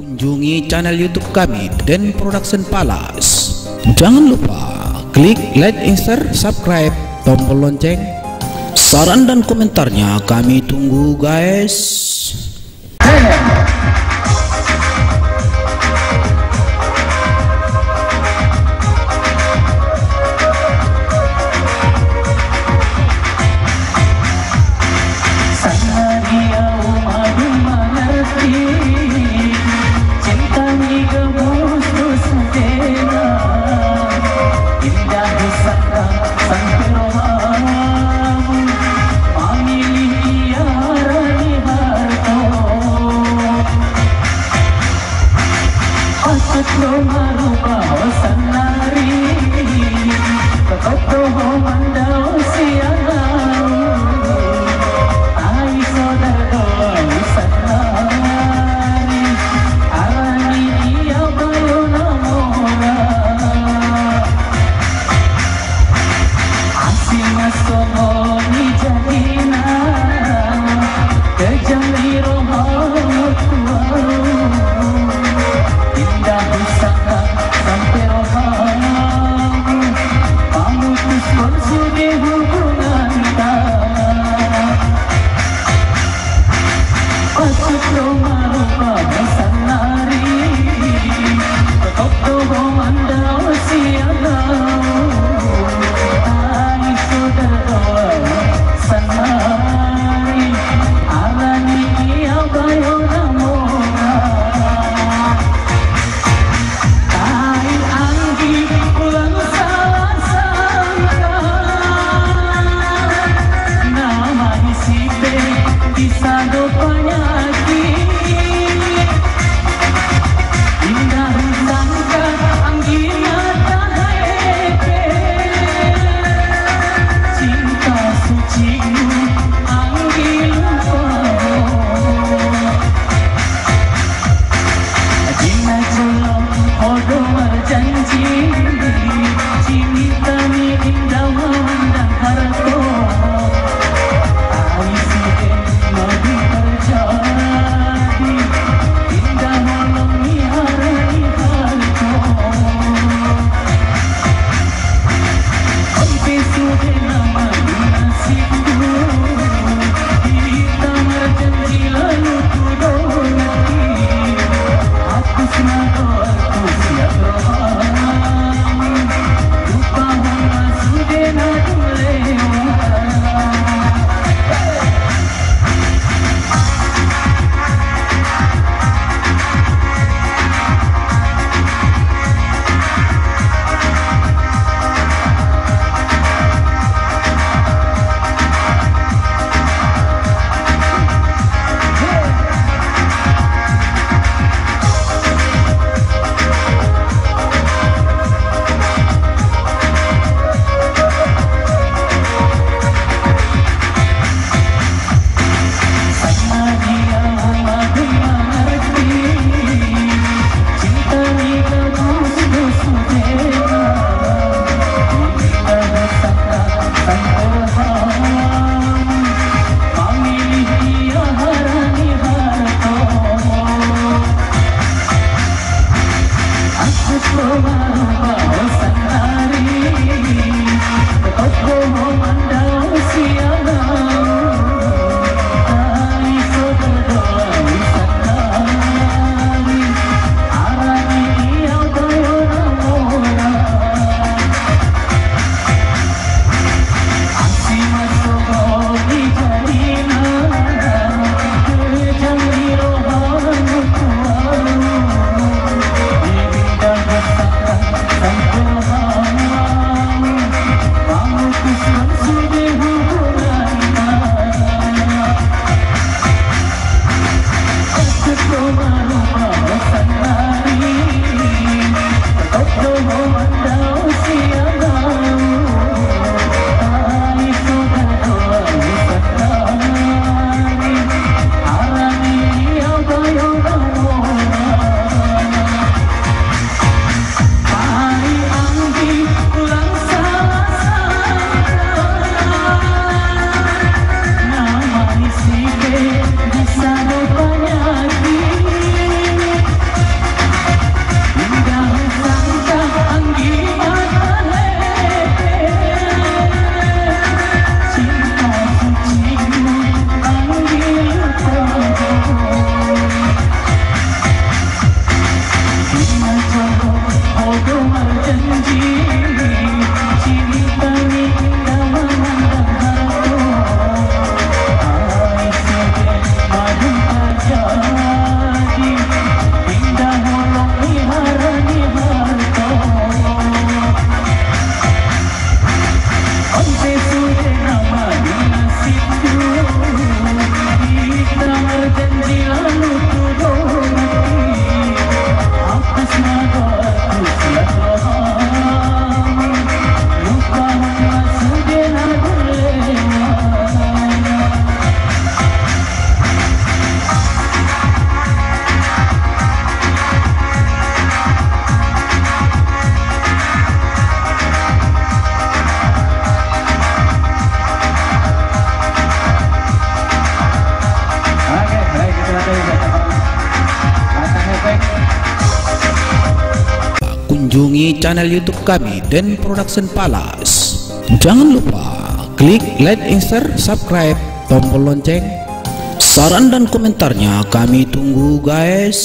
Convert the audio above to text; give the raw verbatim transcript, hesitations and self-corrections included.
Kunjungi channel YouTube kami, Den Production Palace. Jangan lupa klik like and share, subscribe, tombol lonceng. Saran dan komentarnya kami tunggu, guys. Sanaria uma duma ngerti, cinta ni gabus tu sentena. Indah di sangka sangka rohamu, mamilih ia rani harto. Asik lo maruba o sanari, tokoto ho mandau sianau. Ai sodara do sanari, arani ia bayo namora. Kunjungi channel YouTube kami, Den Production Palace. Jangan lupa klik like and share, subscribe, tombol lonceng. Saran dan komentarnya kami tunggu, guys.